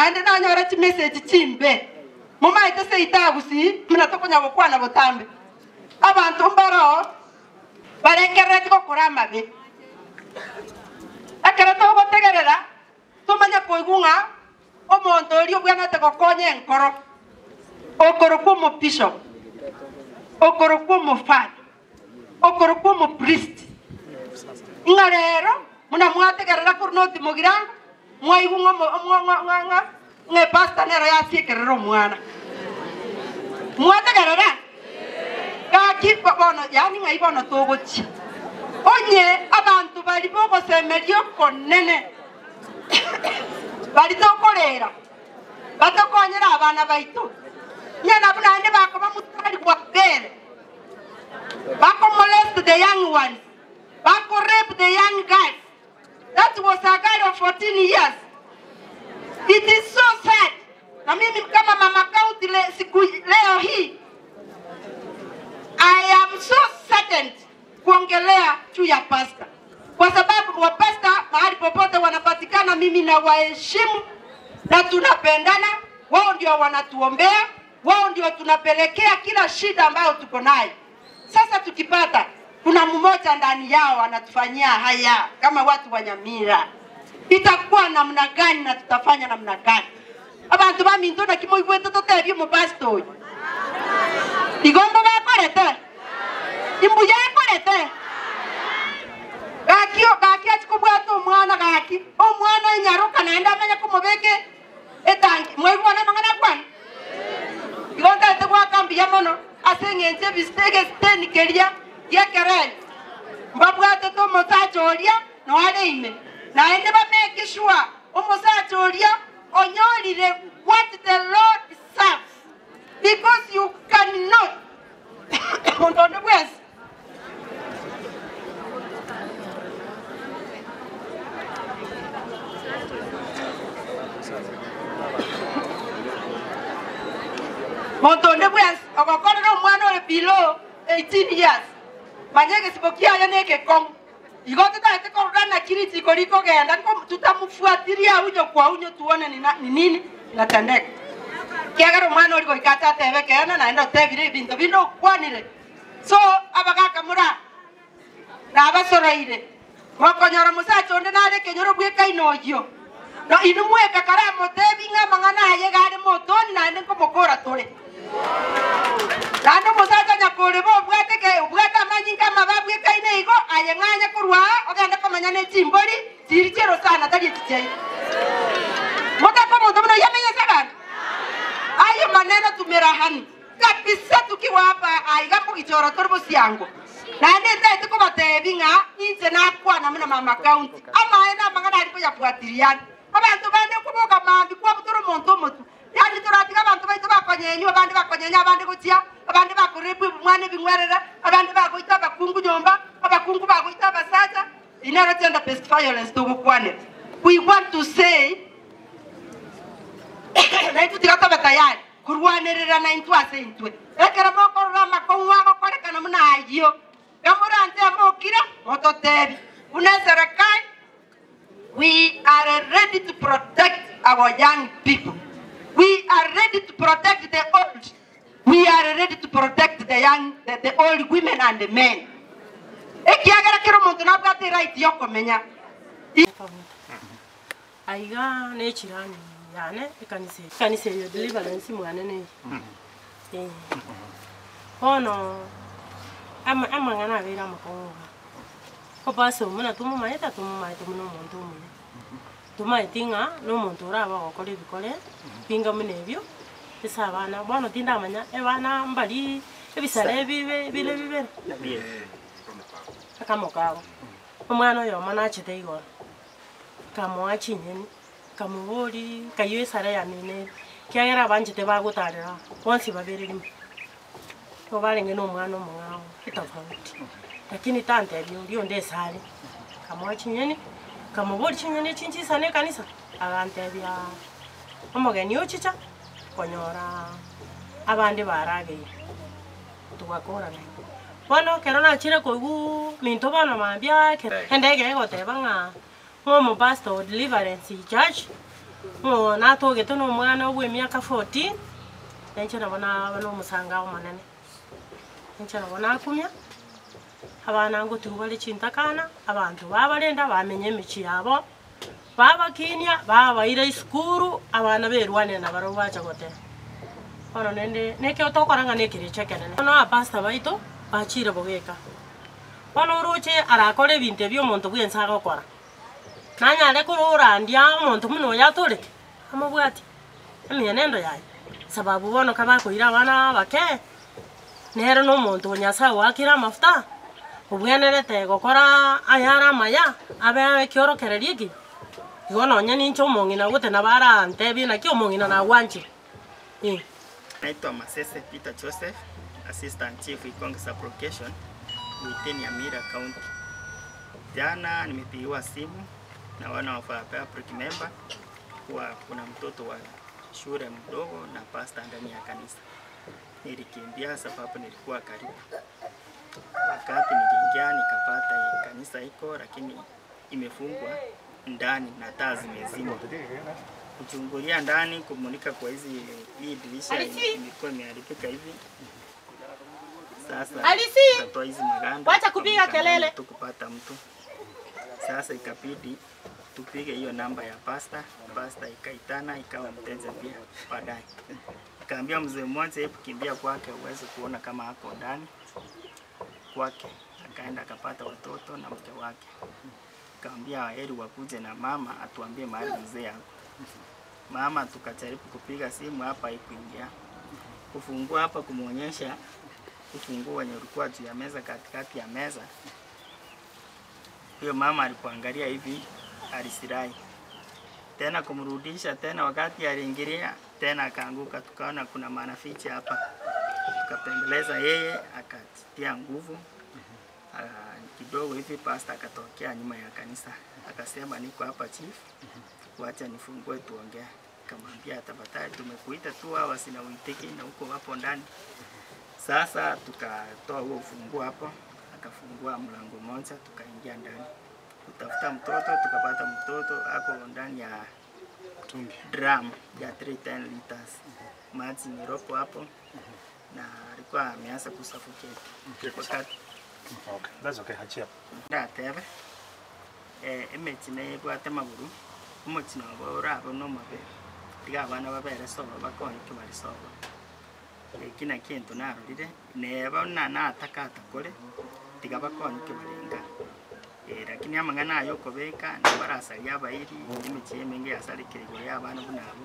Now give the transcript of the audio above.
Naende nanyora chimessage chimbe. Momaete seito Gusii buna tokonya gokwana botambe. Abanto mbaroo barengerereti gokora amabe. Ekero togotegerera tomanye koigwa ng'a omonto oria obwenerete gokonya enkoro, okorokwa omobishop, okorokwa omofada, okorokwa omopriest, ng'a rero buna mwategerera korwa noti mogirango, mwaigwa ng'a omo ng'a ng'a ng'a ng'a epastor nero yasiekerera omwana. Mwategerera? Gaki bono yaani ng'ai bono togochia? Onye abanto baria bogosemeria okonene baria tokorera, batokonyere abana baito, onye nabwo naende bakoba mstari bwa mbere, bako molest the young ones, bako rape the young girls, that was a girl of 14 years. It is so sad. Na mimi kama mama county le, siku leo hii I am so saddened kuongelea juu ya pasta, kwa sababu wapasta mahali popote wanapatikana, mimi na waheshimu na tunapendana. Wao ndio wanatuombea, wao ndio tunapelekea kila shida ambayo tuko nayo. Sasa tukipata kuna mmoja ndani yao anatufanyia haya kama watu wa Nyamira, itakuwa namna gani na tutafanya namna gani? Abantu baminto naki moigwete totebie omopastor oyo igombo bakorete imbuya akorete gaki gaki achi kobwata omwana gaki omwana enyaroka naende amanye komobeka etangi mwaigwana amang'ana akwana igo ntaete goaka mbuya mono ase eng'encho ebisite egesiteni keria gia ekereni mbabwatete omosacha oria noare ime naende bamake sure omosacha oria onyorire what the Lord serves because you cannot omonto onde bwensi Monto onde bwensi ogokorera omwana ore below 18 years manya egesibo kiaye na egekong'u igo totaete korora naki richiko rikogenda tutamufuatilia unyo kwa unyo tuone ni nini inatendeka. Kiagera omwana ori goika ache atebe ekeene naende otebire ebinto binde okwanire. So abagaka mora nabasoroire mokonyora mosacha onde nare ekenyoro bwekaine oyio no inwe mweka karamotebi ng'a amang'ana aye gare motoni naende nkomokora tore. Naende omosacha nyakoreba obwate ke obwate amanyinga amabe abwekaine igo aye ng'anye korwa aa ogende komenya ne chimbori chiri chi'orosana tari echi chiaino. Motake omonto buna oyio amenye ase abanto? Aye maneno tumerahani kabisa tukiwa hapa aiga mbogichoro tore bosiango. Naende ntaete kobatebi ng'a inche nakwana buna mama county amaene na amang'ana aria koyafuatiliana. Abanto bande okoboka mambia kwabutora omonto omotwe yaani toratiga abanto baito bakonyenywa abande bakonyenya abande gochia abande bakorepu ebimwana ebing'werere abande bagoita abakungu nyomba abakungu bagoita abasacha inero gender based violence togokwanera. We want to say naintwe tiga tobe tayari korwanerera naintwe ase intwe. Ekero mokorora amakong'u agokorekana buna ayio, gamoranche mokire mototebi buna eserekari we are ready to protect our young people. We are ready to protect the old. We are ready to protect the young, the old women and the men. Ekiagera kero omonto nabwate right yokomenya. Aiga nechirani yane ekanisa ekanisa eye Deliverance mwane neye. Eh. Bono ama amang'ana abeire amakong'u iga. Opastor buna tomomaete tomomaete buna omonto omuya. Tomaeti ng'a na omonto orabe ogokora ebikore binga buna ebio, ase abana bono tindamanya ebana mbari ebisare ebibe bire bibere akamo kabo. Omwana oyomo nachete igoro, nkamoa chinyeni, nkamoboria nkaywa esare yane ere, ekiagera abanchete bagotarera bonsi babere rimo. Nigo barenge na omwana omong'ao etofauti, lakini tantebia oria onde esare, nkamoa chinyeni, nkamoboria chinyeni echi nchisane ekanisa, agantebia omogeni ochicha konyora abande barageire, togakorana igo. Bono ekero nachire koigwa minto bono mambia ekero endege egoteba ng'a ng'a omopastor o Deliverance Church. Ng'o natogete na omwana bwa emiaka 14, na inche nabo naba na omosangao omonene. Inche nabo nakumia, abana ngotigwa bare chintakana, abanto babarenda bamenya emechie yabo, babakinia, babaira esukuru, abana berwanire nabarabwo bacha goteba. Bono naende na ekero tokora ng'a na ekerecha ekenene. Bono abapastor baito, bachire bogeka. Bono oroche arakore ebinto ebi omonto bwensi agokora, nanyare kororandia omonto buna oyo atoreke, amobwatie emienendo yaye, sababu bono kabakoira abana abake, nere na omonto o Nyasaye oakire amafuta, obwenerete gokora ayare amaya, abe ekiorokererio ekiya. Igo nonye ninche omong'ina gote nabo arantebie naki omong'ina nagwanchire, eh. Naitwa Masese Peter Joseph, Assistant Chief Ikonge Sub-Location within Nyamira County. Jana nimepigiwa simu na one of our public member kuwa kuna mtoto wa shule mdogo na pastor ndani ya kanisa. Nilikimbia sababu nilikuwa karibu. Wakati niliingia nikapata hii kanisa iko lakini imefungwa ndani na taa zimezimwa. Kuchungulia ndani kumulika kwa hizi hii dirisha Alisi! ilikuwa imeharibika hivi. Sasa Alisi! tukatoa hizi maganda Wacha kupiga tukamulika ndani kelele. tu kupata mtu. Sasa ikabidi tupige hiyo namba ya pasta, pasta ikaitana ikawa mteja pia baadaye. Nikaambia mzee mmoja, hebu kimbia kwake uweze kuona kama ako ndani kwake. Akaenda akapata watoto na mke wake. Kaambia heri wakuje na mama atuambie mahali mzee ako. Mama tukajaribu kupiga simu hapa haikuingia. Kufungua hapa kumuonyesha ufunguo wenye ulikuwa juu ya meza katikati ya meza. Huyo mama alipoangalia hivi alisirai. Tena kumrudisha tena, wakati aliingilia tena akaanguka, tukaona kuna manaficha hapa, tukapembeleza yeye akatia nguvu. Ah, kidogo hivi pastor akatokea nyuma ya kanisa akasema, niko hapa chief, wacha nifungue tuongee. Kamwambia tafadhali, tumekuita tu hawa sina uitiki na huko wapo ndani. Sasa tukatoa huo ufunguo hapo, akafungua mlango mmoja, tukaingia ndani kutafuta mtoto, tukapata mtoto ako ndani ya drum ya 310 liters maji ni ropo hapo, na alikuwa ameanza kusuffocate wakati Okay, that's okay. Achia. ndatebe emechi nebwate amaguru omochino obo orabo na omobe tiga abana babere sobo bakonyeke bari sobo eki naki ento narorire neba na nataka atakore tiga bakonyeke barenga lakini amang'ana aya okobeka nabo barasaria abairi emichi emenge yasarekire igoro ya abana buna abo.